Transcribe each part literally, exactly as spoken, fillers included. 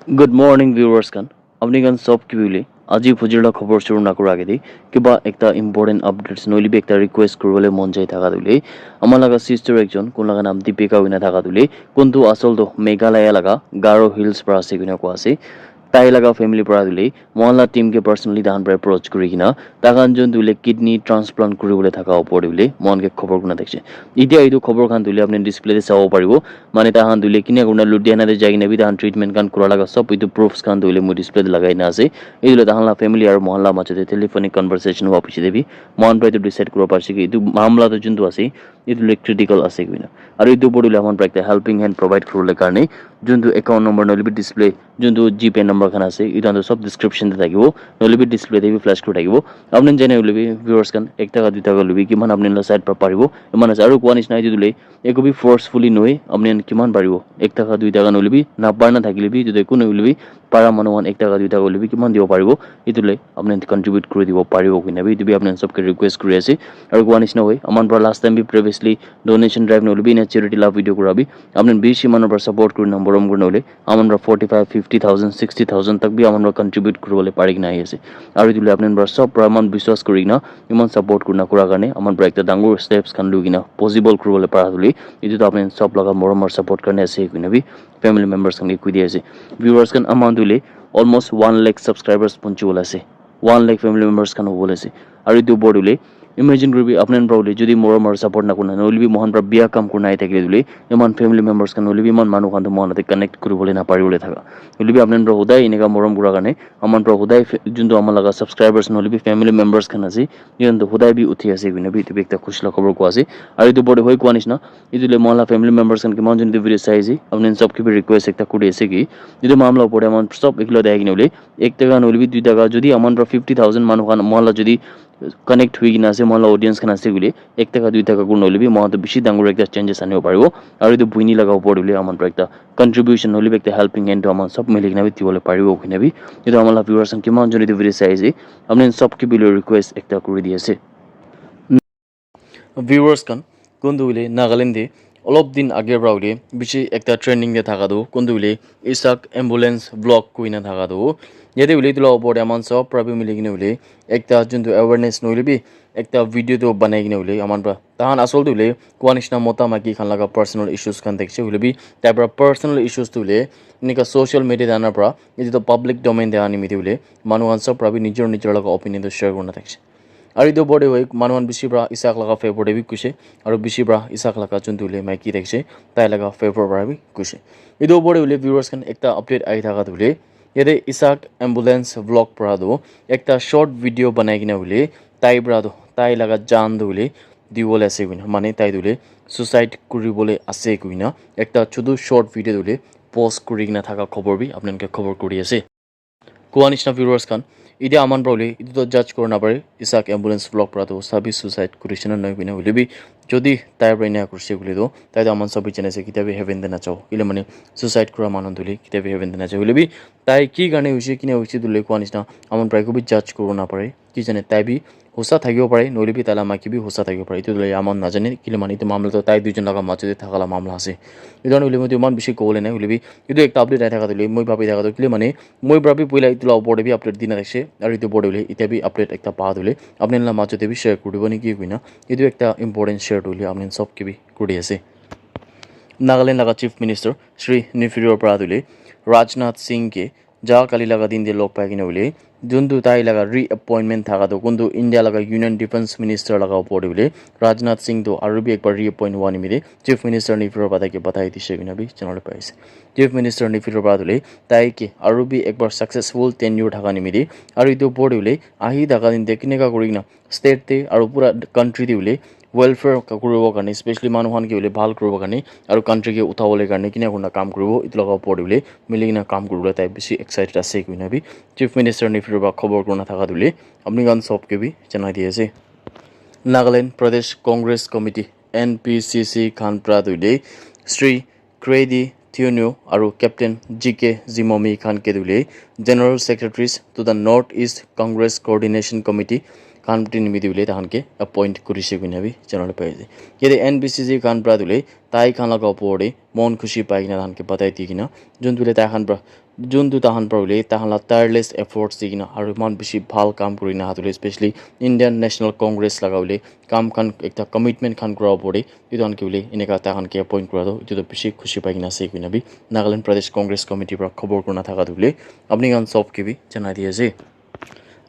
Good morning, viewers khan. Apni khan sob kibi hoile aji phujir la khobor shuru nakura agede kiba ekta important updates nohoile bi ekta request kuribole mon jai thaka tu hoile, ama laga sister ekjon kun laga naam Deepika hoina thaka tu hoile, kuntu asol tu Meghalaya laga Garo Hills pra ase koina koa ase. Tai laga family pra tu hoile mohan la team ke personally tahan pra approach kuri kena, takhan jun tu hoile kidney transplant kuribole thaka opor te hoile mohan ke khobor kurina thakishe. Etia etu khobor khan tu hoile apni display te sabo paribo. Mane takhan tu hoile kina kurina Ludhiana te jai kena bi takhan treatment khan kura laga sob etu proofs khan tu hoile moi display te lagai na ase. Etu hoile takhan la family aru mohan la majo te telephonic conversation hua piche te bi mohan pra etu decide kuribo parise ki etu mamla tu jun tu ase, etu hoile critical ase koina. Aru etu opor te hoile aman pra ekta helping hand provide kuribole karne jun tu account number nohoile bi display, jun tu G Pay number khan ase, etu khan tu sob description te thakibo, nohoile bi display te bi flash kuri thakibo. Apni jane hoile bi viewers khan ek taka dui taka hoile bi kiman apni la side pra paribo, eman ase. Aru koa nishina etu tu hoile eko bi forcefully nohoi, apni khan kiman paribo, ek taka dui taka nohoile bi napar na thakile bi etu tu eko nohoile bi para manu khan ek taka dui taka hoile bi kiman dibo paribo, etu le apni khan contribute kuri dibo paribo koina bi etu bi apni khan sob ke request kuri ase. Aru koa nishina hoi, aman pra last time bi previously donation drive nohoile bi ena charity la video kura bi apni khan bishi manu pra support kurina morom kurina hoile aman pra forty five, fifty thousand, sixty thousand tak bi aman pra contribute kuribole pari kena ahi ase. Aru etu le apni khan pra sob pra iman biswas kuri kena iman support kurina kura karne aman pra ekta dangor steps khan lui kena possible kuribole para tu hoile etu tu apni khan sob laga morom aru support karne ase koina bi family members khan ke koi di ase. Viewers khan, aman tu hoile almost one lakh subscribers punchi wala ase, one lakh family members khan hobole ase. Aru etu opor te hoile imagine kuribi apni khan pra hoile jodi morom aru support nakuna nohoile bi mohan pra biya kam kurina ahi thakile tu hoile iman family members khan nohoile bi iman manu khan tu mohan te connect kuribole napari bole thaka. Hoile bi apni khan pra hodai eneka morom kura karne aman pra hodai fe- jun tu ama laga subscribers nohoile bi family members khan ase, iyan tu hodai bi uthi ase koina bi etu bi ekta khushi la khobor koa ase. Aru etu opor te hoi koa nishina etu le mohan la family members khan kiman jun etu video sai ase, apni khan sob ke bi request ekta kuri ase ki etu mamla opor te aman sob ekila dai kena hoile ek taka nohoile bi dui taka jodi aman pra fifty thousand manu khan mohan la jodi connect hoi kena ase, mohan la audience khan ase koile ek taka dui taka kun nohoile bi mohan tu bishi dangor ekta changes anibo paribo. Aru etu buini laga opor te hoile aman pra ekta contribution nohoile bi ekta helping hand tu aman sob mili kena bi dibole paribo koina bi etu aman la viewers khan kiman jun etu video sai ase, apni khan sob ke bi le request ekta kuri di ase. Viewers khan, kuntu hoile Nagaland te olop din age pra hoile bishi ekta trending te thaka tu kuntu hoile Isak ambulance vlog koina thaka tu, yate hoile etu la opor te aman sob pra bi mili kena hoile ekta jun tu awareness nohoile bi ekta video tu banai kena hoile aman pra tahan asol tu hoile koa nishina mota maiki khan laga personal issues khan thakishe hoile bi tai pra personal issues tu hoile enika social media te ana pra etu tu public domain te ani mite hoile manu khan sob pra bi nijor nijor laga opinion tu share kurina thakishe. Aru etu opor te hoi manu khan bishi pra Isak laga favour te bi kuishe, aru bishi pra Isak laga jun tu hoile maiki thakishe tai laga favour pra bi kuishe. Etu opor te hoile viewers khan ekta update ahi thaka tu hoile yate Isak ambulance vlog pra tu ekta short video banai kena hoile tai pra tu tai laga jaan tu hoile dibole ase koina mane tai tu hoile suicide kuribole ase koina ekta chutu short video tu hoile post kuri kena thaka khobor bi apni khan ke khobor kuri ase. Koa nishina viewers khan, etia aman pra hoile etu tu judge kuri napare Isak ambulance vlog pra tu sabi suicide kurishe na nahoi koina hoile bi jodi tai pra ena kurishe koile tu tai tu aman sabi jane ase ketia bi heaven te najabo, kile mane suicide kura manu tu hoile ketia bi heaven te najabo. Hoile bi tai ki karne hoishe kina hoishe tu hoile koa nishina aman pra eko bi judge kuri napare, ki jane tai bi hosa thakibo pare nohoile bi tai la maiki bi hosa thakibo pare, etu tu hoile aman najane kile mane etu mamla tu tai duijon laga majo te thaka la mamla ase. Etu karne hoile moi tu iman bishi kobole nai, hoile bi etu ekta update ahi thaka tu hoile moi bhabi thaka tu kile mane moi pra bi puila etu la opor te bi update dina thakishe, aru etu opor te hoile etia bi update ekta pa tu hoile apni khan la majo te bi share kuri dibo niki koina etu ekta important share tu hoile apni khan sob ke bi kuri ase. Nagaland laga Chief Minister Shri Neiphiu Rio pra tu hoile Rajnath Singh ke ja kali laga din te log pai kena hoile juntu tai laga reappointment thaka tu kuntu India laga Union Defence Minister laga opor te hoile Rajnath Singh tu aru bi ekbar reappoint hua nimite Chief Minister Neiphiu Rio pra tai ke batai dishe koina bi janabole pai ase. Chief Minister Neiphiu Rio pra tu hoile tai ke aru bi ekbar successful tenure thaka nimite aru etu opor te hoile ahi thaka din te kineka kuri kena state te aru pura country te hoile welfare ka kuribo karne, specially manu khan ke hoile bhal kuribo karne aru country ke uthabole karne kina kurina kam kuribo, etu laga opor te hoile mili kena kam kuribole tai bishi excited ase koina bi Chief Minister Neiphiu Rio pra khobor kurina thaka tu hoile apni khan sob ke bi janai di ase. Nagaland Pradesh Congress Committee, N P C C, khan pra tu hoile Shri Grady Thiuniu aru Captain G K Zimomi khan ke tu hoile General Secretaries to the North East Congress Coordination Committee khan bhi nimite hoile tahan ke appoint kurishe koina bi janabole pai ase. Yate N P C C khan pra tu hoile tai khan laga opor te mon khushi pai kena tahan ke batai di kena jun tu hoile tai khan pra Jun tu tahan para hoile tahan la tireless efforts di kena aru iman bishi bhal kam kuri na hoile, especially Indian National Congress laga hoile kam khan ekta commitment khan kura opor te etu khan ke hoile eneka tahan ke appoint kura tu etu tu bishi khushi pai kena ase koina bi Nagaland Pradesh Congress Committee para khobor kurina thaka tu hoile apni khan sob ke bi janai di ase.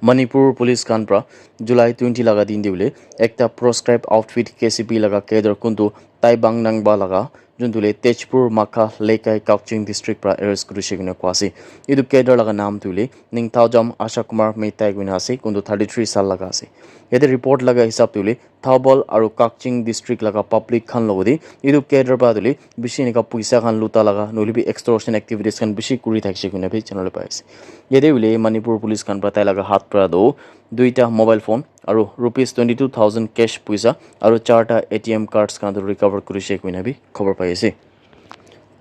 Manipur Police khan pra July twenty laga din te hoile ekta proscribed outfit K C P laga cadre kuntu Taibang Nangba laga juntu le Tezpur Makha Lekai Kakching district pra arrest kurishe koina koa ase. Etu cadre laga naam tu hoile Ningthaojam Asha Kumar Meitai koina ase, kuntu thirty three saal laga ase. Yate report laga hisab tu hoile Thoubal aru Kakching district laga public khan logode etu cadre pra tu hoile bishi enika puisa khan luta laga nohoile bi extortion activities khan bishi kuri thakishe koina bi janabole pai ase. Yate hoile Manipur Police khan pra tai laga hath pra tu duita mobile phone aru rupees twenty two thousand cash puisa aru charta A T M cards khan tu recover kurishe koina bi khobor pai ase.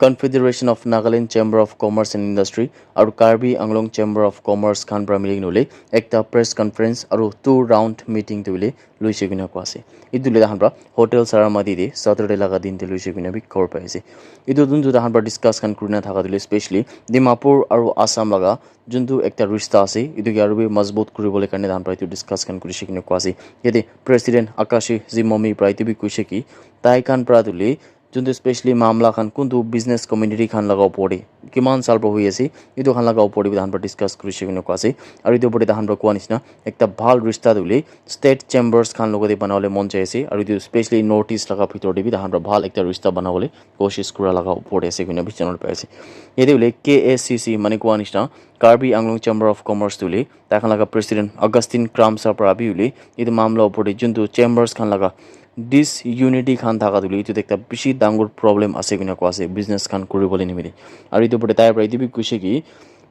Confederation of Nagaland Chamber of Commerce and Industry aru Karbi Anglong Chamber of Commerce khan pra mili kena hoile ekta press conference aru two round meeting tu hoile loise koina koa ase. Etu le tahan pra Hotel Saramati te Saturday laga din te loise koina bi khobor pai ase. Etu juntu tahan pra discuss khan kurina thaka tu hoile specially Dimapur aru Assam laga juntu ekta rishta ase, etu ke aru bi mazbut kuribole karne tahan pra etu discuss khan kurishe koina koa ase. Yate President Akashi Zimomi pra etu bi koishe ki tai khan pra tu hoile juntu specially mamla khan kuntu business community khan laga opor te kiman saal pra hoi ase, etu khan laga opor te bi tahan pra discuss kurishe koina koa ase. Aru etu opor te tahan pra koa nishina ekta bhal rishta tu hoile state chambers khan logode banabole mon jai ase, aru etu specially North East laga bhitor te bi tahan pra bhal ekta rishta banabole koshish kura laga opor te ase koina bi janabole pai ase. Yate hoile K A C C mane koa nishina Karbi Anglong Chamber of Commerce tu hoile tai khan laga president Augustine Kramsa pra bi hoile etu mamla opor te juntu chambers khan laga disunity khan thaka tu hoile etu tu ekta bishi dangor problem ase koina koa ase business khan kuribole nimite. Aru etu opor te tai pra etu bi koishe ki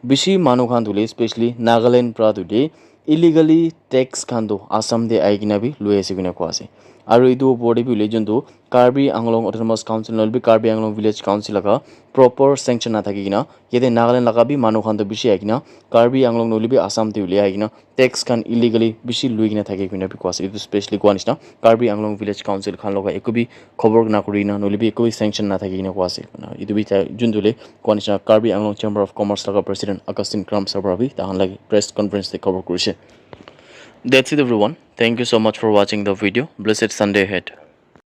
bishi manu khan tu hoile specially Nagaland pra tu hoile illegally tax khan tu Assam te ahi kena bi loi ase koina koa ase. Aru etu opor te bi hoile juntu Karbi Anglong Autonomous Council nohoile bi Karbi Anglong Village Council laga proper sanction na thaki kena yate Nagaland laga bi manu khan tu bishi ahi kena Karbi Anglong nohoile bi Assam te hoile ahi kena tax khan illegally bishi loi kena thaki koina bi koa ase. Etu specially koa nishina Karbi Anglong Village Council khan laga eku bi khobor na kuri na nohoile bi eku bi sanction na thaki kena koa ase. Etu bi tai juntu le koa nishina Karbi Anglong Chamber of Commerce laga president Augustine Kramsa pra bi tahan laga press conference te khobor kurishe. That's it everyone. Thank you so much for watching the video. Blessed Sunday ahead.